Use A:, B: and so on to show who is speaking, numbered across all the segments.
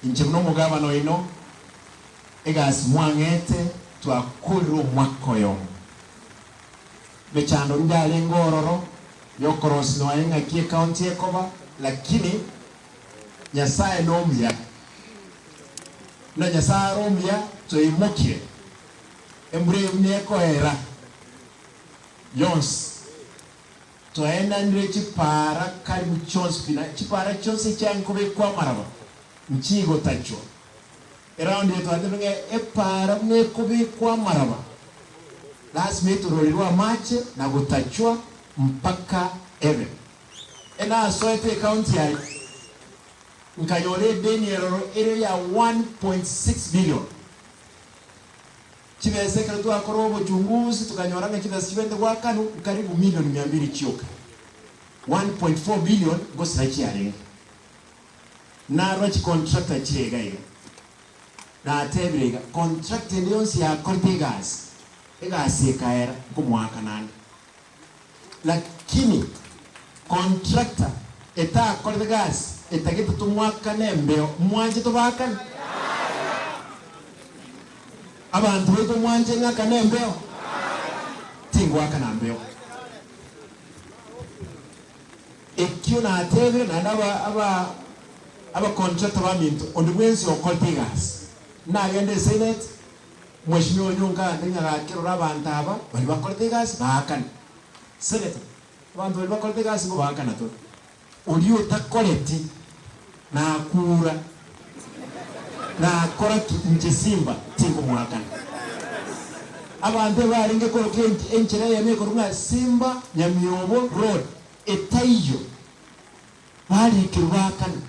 A: Inche buna omogabana oino, egasi mwang'ete twakorire omwaka oyomo. Mechando rinde arenge ororo yokorosia nonya ng'aki ecounty ekoba, lakini Nyasae nomuya. Buna Nyasae are omuya toimokire embura eye buna ekoera yonsi. Twaenanire chipaara karibu chionsi pi, na chipaara chionsi echiange kobekwa amaraba nchigotachwa. Eround eye twatebire ng'a epaara buna ekobekwa amaraba lasima etororerwe amache na gotachwa mpaka ebe. Enasoete ecounty yaye nkanyora edeni eroro ere ya 1.6 billion. Chibesa ekero twakora obochunguzi tokanyora ng'a chibesa chibente goakanwa nkaribu milioni mia mbili chioka, 1.4 billion ngosira chiarenge. Narora chicontractor chire iga iga, natebire iga, contractor ende yonsi yakorete egasi, egasi ekaera nkomoaka naende. Lakini contractor etakorete gasi etagete tomoakane embeo, mwanche tobaakane? Abanto baito mwanche ng'akane embeo? Tingoakana mbeo. Ekio natebire naende aba aba abacontractor baminto, onde bwensi okorete egasi, nagende esenate, Mweshimiwa onyonka ande ng'a gaki rora abanto aba baria bakorete egasi baakane. Senator, abanto baria bakorete egasi ngobaakana tore. Oria otakoreti nakura nakora ki inche Simba tinkomoakana. Abanto ebarenge koroka enchera eyemo ekorokwa ng'a Simba Nyamiobo Road etaiyo barikirwe baakane.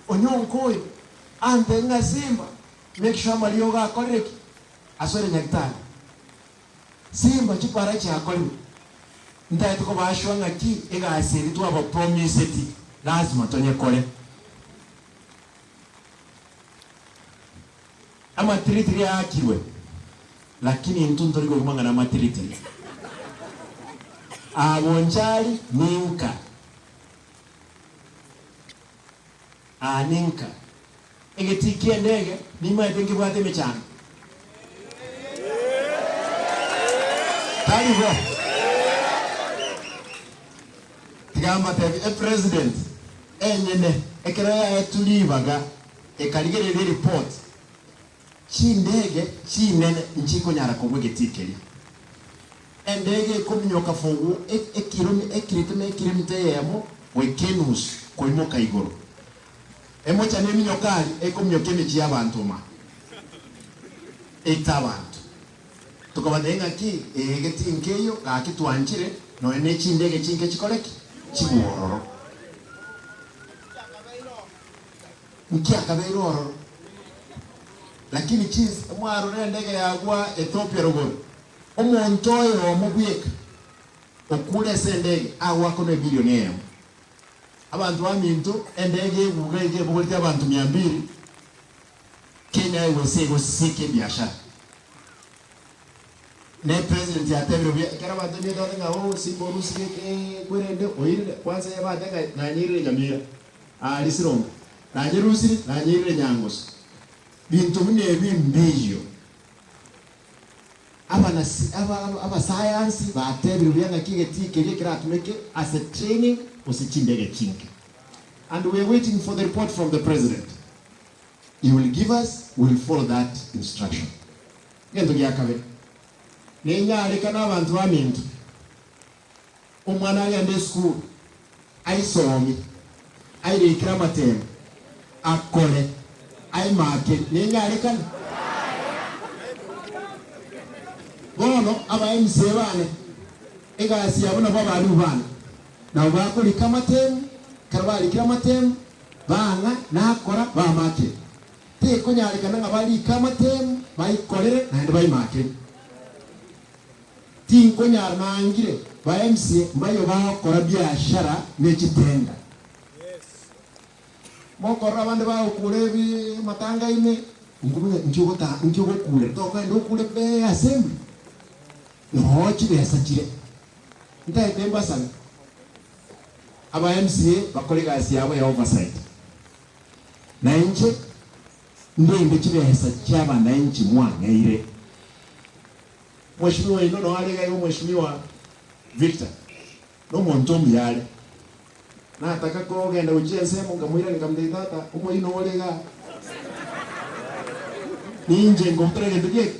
A: Onyonka oyo ante ng'a Simba Make sure amariogo akorire ki? Asoire nyagitari. Simba chipara chiakorirwe. Ntagete kobashua ng'aki egasi eri twabapromiseti lazima tonyekore. Amatiritiri aakirwe lakini intwe ntori koigwa mang'ana amatiritiri. Aa Bonchari ninka. Aa ninka. Egetii ki'endege nimaete nkebwate emechando. Tari bo? Tiga mbatebie, epresident enyene ekero yaetwe ribaga ekarigereria ereport, chindege chinene nchikonyara kobua egetii keria. Endege ekominyoka fogu ekiromi ekirito na ekiromita eyemo goika enusu koimoka igoro. Emocha neminyokari ekominyokia emechie y'abanto ma eite abanto. Tokabatebia ng'aki ee geti nkeiyo gaki twanchire nonya ne chindege chinke chikore ki? Chigwe ororo. Nki akabeire ororo? Lakini chins mwarora endege yagwa Ethiopia rogoro, omonto oyomo bweka okure ase endege agoakanwa ebilioni eyemo. Abanto baminto, endege eguga iga ebogoretie abanto mia mbili, Kenya Airways egoseka ebiashara. Ne president yatebire buya, ekero abanto nigo ng'a oh simba orusie ekwerende oirire, kwanza yabate ng'a nanyirire Nyamira, aria Sironga, nanyerusire nanyirire Nyangoso. Binto buna ebi mbiyo. Abanasi aba abasayansi batebire buya ng'aki egetii keria keratumeke ase training gose chindege chinke. And we are waiting for the report from the president. He will give us, we will follow that instruction. Egento gia kabere, nenyarekane abanto baminto, omwana agende esukuru, aisomie, airekere amatemo, akore, aimake, nenyarekane? Bono aba MCA bane, egasi yabo nabwo abalimu bane, nabo bakorika amatemu, ekero barikire amatemu, bang'a nakora bamakire. Tekonyarekana ng'a barike amatemu, baikorere, naende baimakere. Tinkonyara nangire ba MCA mbayo bagokora biashara ne chitenda. Mokorora abande bagokura ebi amatanga ime, nkumenya inki ogota inki ogokurera tokogenda okure pe assembly noo chibesa chire. Ntaete mbasabe aba MCA bakore egasi yabo ya oversight. Na inche. Ndende chibesa chi'abananchi mwang'eire. Mweshimiwa oino noyo are iga iga Omweshimiwa Victor, nomonto omuya are. Nataka kogenda gochia ensemo nkamoirania nkamotebia tata omoino ore igaa ninche nkobutora egento kieke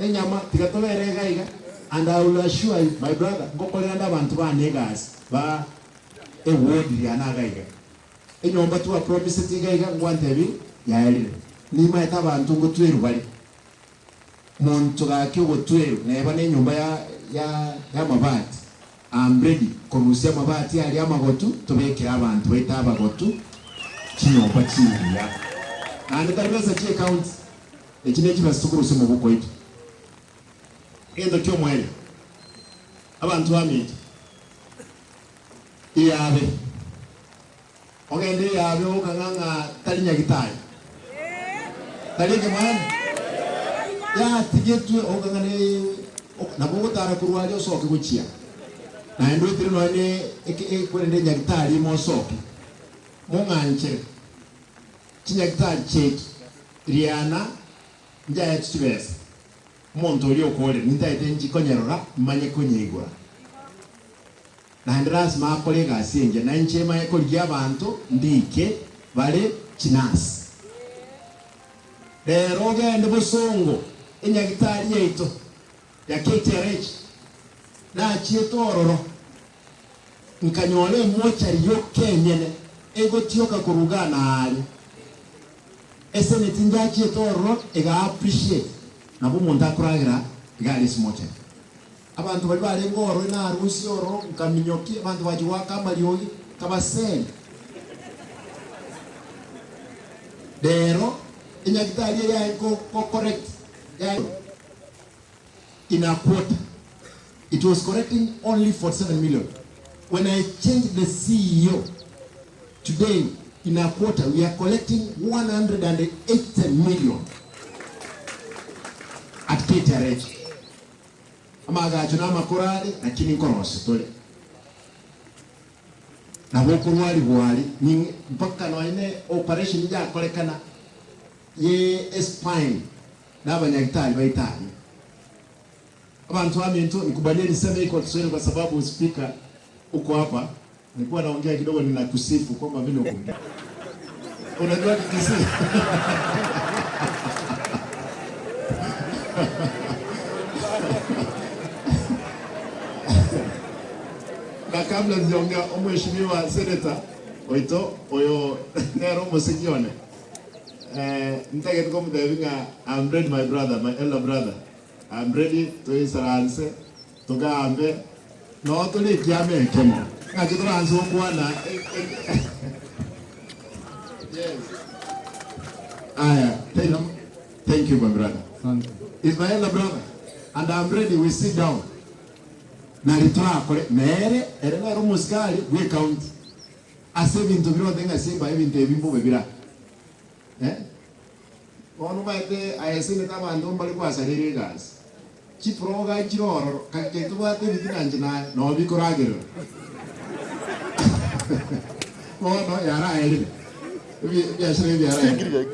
A: enyama tiga tobere iga iga and I will assure you my brother ngokorera nde abanto bane egasi ba eward riane iga iga. Enyomba twa promiseti iga iga ngwantebi yaerire. Nimaete abanto ngotwerwa bare. Monto gaki ogotwerwa neba nenyomba ya ya yamabati am ready korusia amabati aria amagotu tobekere abanto baito abagotu chinyomba chingiya. Naende tari besa chie county echi nechibesa tokorusia omoboko oito. Egento kiomoerio abanto baminto. Eyabe. Ogende eyabe ogokang'a ng'a tari nyagitari. Tari ekemaene? Yatigetwe ogokang'a ne nabo ogotara korwa aria osoke gochia. Naende oetire nonya ne eke ekwerende enyagitari ime osoke. Mong'anchere chinyagitari chiaito riana njaetwe chibesa. Omonto oria okorire nintaete inchi konyerora manye konyeigora. Naende lasima akore egasi engiya, na inche manye korigia abanto ndike bare chinasi. Rero ogende bosongo enyagitari yaito ya KTRH, nachiete ororo nkanyora emochari yoka enyene egotioka korwa igaa na aaria. Eseneti njachiete ororo ega appreciate nabo omonto akoragera iga aria ase mochari. Abanto baria barenge ororo narusia ororo nkaminyokia abanto bachia goaka amariogi nkabaseri. Rero enyagitari eye yaye ko ko correct yaye in a quarter it was correcting only 47 million when I changed the CEO today in a quarter we are collecting 180 million at KTRH. Amaagacho namakoro are, lakini nkorosia tore. Nabo okorwarigwa aria, ning mpaka nonya ne operation yakorekana ye espine na abanyagitari baito aria. Abanto baminto nikubalie niseme hii kwa Kiswahili kwa sababu speaker uko hapa, nilikuwa naongea kidogo ninakusifu kwamba vile uko unajua Kikisii na kabla sijaongea omheshimiwa senator oito oyo nere omosiki one eh, ntagete komotebia ng'a I'm ready my brother, my elder brother I'm ready toisaranse Togambe, noo tore ekiama ekemo. Ng'aki toranse gokwana Yes. Aya, thank, thank you my brother.
B: Asante.
A: Is my elder brother and I'm ready we sit down. Nari torakore nere ere nere omosikari bwe county ase ebinto bironte ng'a simba ebinto ebi mbobe bira eh? Bono omanyete aye senete abanto mbare gwasareire egasi. Chiproga nchire ororo, gaki tobwate ebitina inche naye noo bikoragerera. Bono yaraerire, ebiashara ebi biaraerire.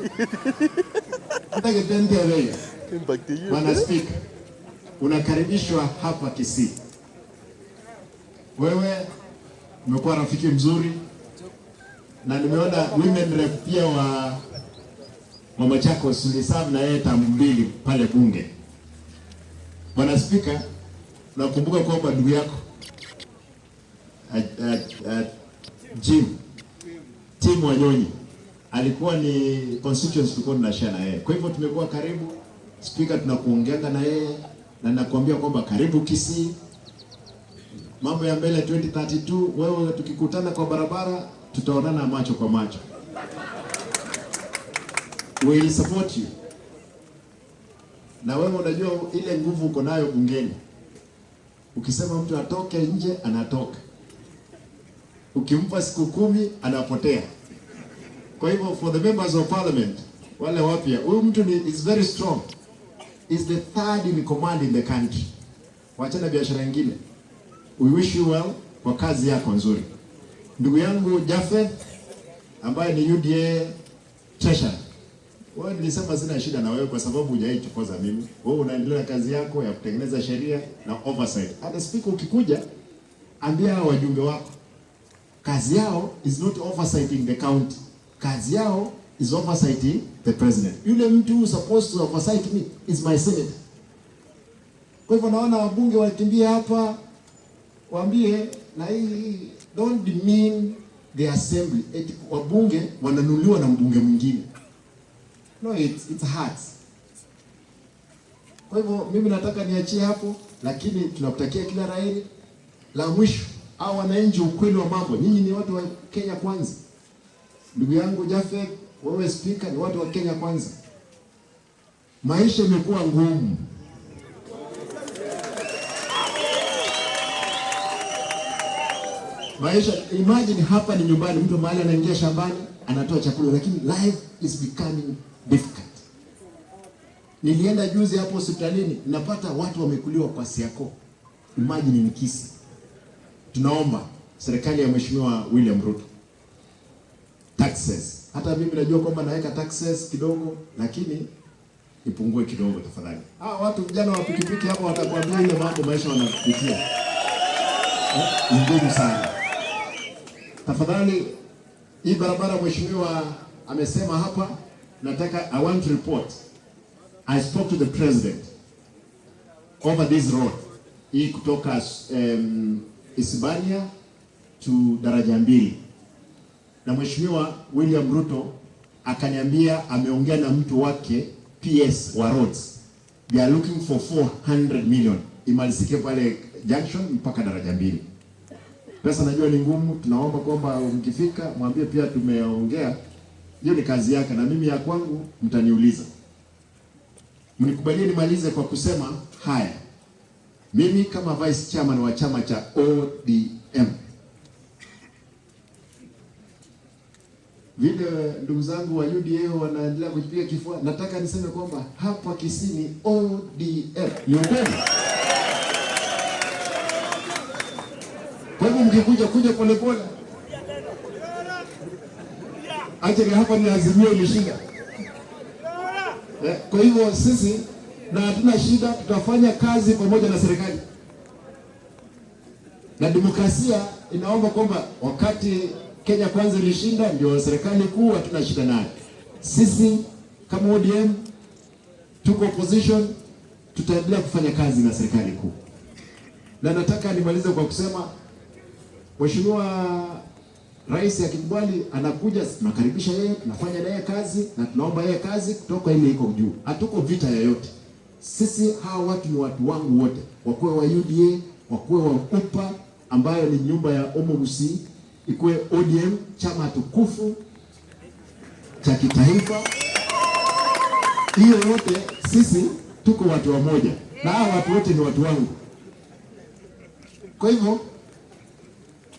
A: Ntagete ntebe iga, Bwana Speaker, unakaribishwa hapa Kisii. Wewe umekuwa rafiki mzuri na nimeona women rep pia wa wa Machakos uliserve na yeye tamu mbili pale bunge. Bwana Spika, nakumbuka kwamba ndugu yako Jim Tim Wanyonyi alikuwa ni constituency tulikuwa tunashare na yeye. Kwa hivyo tumekuwa karibu. Spika, tunakuongeanga na yeye na nakuambia kwamba karibu Kisii. Mambo ya mbele 2032, wewe tukikutana kwa barabara tutaonana macho kwa macho. We will support you. Na wewe unajua ile nguvu uko nayo bungeni. Ukisema mtu atoke nje anatoka. Ukimpa siku 10 anapotea. Kwa hivyo for the members of parliament wale wapya, huyu mtu ni is very strong. Is the third in command in the country. Wachana biashara nyingine. We wish you well kwa kazi yako nzuri. Ndugu yangu Jafeth ambaye ni UDA treasurer. Wewe nilisema sina shida na wewe kwa sababu hujaichokoza mimi. Wewe unaendelea na kazi yako ya kutengeneza sheria na oversight. Hata speaker ukikuja, ambia hao wajumbe wako kazi yao is not oversighting the county. Kazi yao is oversighting the president. Yule mtu who supposed to oversight me is my senator. Kwa hivyo naona wabunge wakimbia hapa, waambie na hii don't demean the assembly. Eti wabunge wananunuliwa na mbunge mwingine. No, it's hard. Kwa hivyo mimi nataka niachie hapo, lakini tunakutakia kila la heri. La mwisho, hao wananchi, ukweli wa mambo, nyinyi ni watu wa Kenya Kwanza. Ndugu yangu Jafet, wewe speaker, ni watu wa Kenya Kwanza. Maisha imekuwa ngumu. Maisha, imagine hapa ni nyumbani, mtu mahali anaingia shambani anatoa chakula, lakini life is becoming difficult. Nilienda juzi hapo hospitalini, napata watu wamekuliwa kwa siako. Imagine ni Kisii. Tunaomba serikali ya Mheshimiwa William Ruto taxes. Hata mimi najua kwamba naweka taxes kidogo, lakini ipungue kidogo tafadhali. Ah, watu vijana wa pikipiki hapo watakwambia ile mambo maisha wanapitia ni ngumu sana. Tafadhali, hii barabara mheshimiwa amesema hapa, nataka I want to report. I spoke to the president over this road hii kutoka Isibania to daraja mbili, na mheshimiwa William Ruto akaniambia ameongea na mtu wake PS wa roads, they are looking for 400 million imalizike pale junction mpaka daraja mbili. Pesa najua ni ngumu, tunaomba kwamba mkifika mwambie pia tumeongea. Hiyo ni kazi yake, na mimi ya kwangu mtaniuliza. Mnikubalie nimalize kwa kusema haya. Mimi kama vice chairman wa chama cha ODM, vile ndugu zangu wa UDA wanaendelea kujipiga kifua, nataka niseme kwamba hapa Kisii ni ODM, ni ukweli. Kwa hivyo mkikuja kuja polepole, actually hapa ni Azimio ilishinda. Kwa hivyo sisi na hatuna shida, tutafanya kazi pamoja na serikali, na demokrasia inaomba kwamba wakati Kenya Kwanza ilishinda ndio serikali kuu, hatuna shida nayo. Sisi kama ODM tuko opposition, tutaendelea kufanya kazi na serikali kuu, na nataka nimalize kwa kusema Mheshimiwa Rais akikubali anakuja, tunakaribisha yeye, tunafanya naye kazi na tunaomba yeye kazi kutoka ile iko juu. Hatuko vita yoyote. Sisi hawa watu ni watu wangu wote, wakuwe wa UDA, wakuwe wa UPA ambayo ni nyumba ya Omogusi, ikuwe ODM, chama tukufu cha kitaifa. Hiyo yote sisi tuko watu wamoja, na hawa watu wote ni watu wangu. Kwa hivyo